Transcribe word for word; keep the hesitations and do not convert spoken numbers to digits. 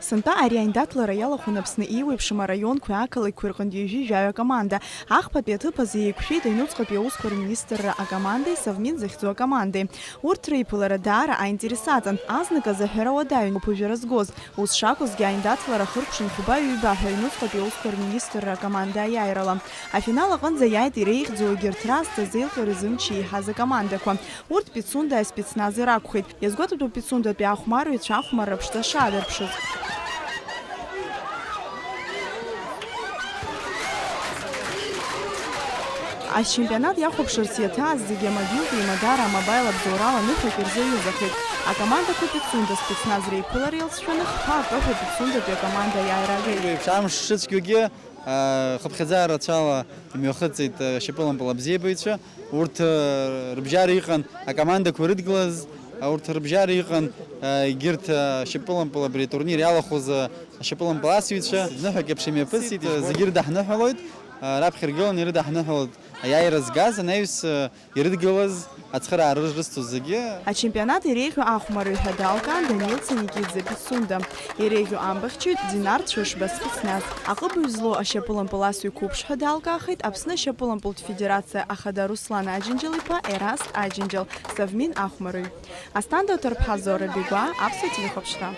Сынтәа ари аиндаҭлара иалахәын Аԥсны еиуеиԥшым араионқәеи ақалақьқәеи рҟынтә ҩажәи жәаҩа акоманда. Ахԥатәи аҭыԥ азы еиқәшәеит аҩнуҵҟатәи аусқәа рминистрра акомандеи Совмин захьӡу акомандеи. Урҭ реиԥылара даара аинтерес аҵан. Азныказы аҳәара уадаҩын, уԥыжәара згоз. Ус шакәызгьы, аиндаҭлара хыркәшан хәба-ҩба ҳәа аҩнуҵҟатәи аусқәа рминистрра акоманда аиааирала. Афинал аҟынӡа иааит иреиӷьӡоу егьырҭ раасҭа зеилкаара зымч еиҳаз акомандақәа. Урҭ Пицунда аспецназ иракәхеит. Иазгәаҭатәуп Пицундатәи ахәмарҩцәа ахәмарра ԥшӡа шаадырԥшыз. Ачемпионат иахәаԥшырц иаҭааз зегьы амобилтә еимадара амобаил абзоурала ныҳәак ирзаҩызахеит. Акомандақәа Пицунда спецназ реиԥылара иалҵшәаны хԥа акы ҳәа Пицундатәи акоманда аиааира агеит. Еиԥш амш шыцәгьоугьы, аа, хыԥхьаӡа рацәала имҩахыҵит, аа, ашьапылампыл абзиабаҩцәа. Урҭ, аа, рыбжьара иҟан акомандақәа ирыдгылаз, аа, урҭ рыбжьара иҟан, аа, егьырҭ, аа, ашьапылампыл абри атурнир иалахәыз, аа, ашьапылампыл асыҩцәа. Ныҳәак еиԥш имҩаԥысит, зегьы ирыдаҳныҳәалоит, аа, раԥхьа иргыланы ирыдаҳныҳәалоит аиааира згаз анаҩс, аа, ирыдгылаз ацхыраара рызҭоз зегьы. Ачемпионат иреиӷьу ахәмарҩ ҳәа далкаан Данил Цаникиӡе Пицунда. Иреиӷьу амбахьчаҩ Динар Цәышба спецназ. Аҟыбаҩ злоу ашьапылампыл асҩы қәыԥш ҳәа далкаахеит Аԥсны ашьапылампылтә федерациа ахада Руслан Аџьынџьал-иԥа Ераст Аџьынџьал, Совмин ахәмарҩ. Асҭанда Ҭарԥҳа, Зора Бигәаа, Аԥсуа телехәаԥшра.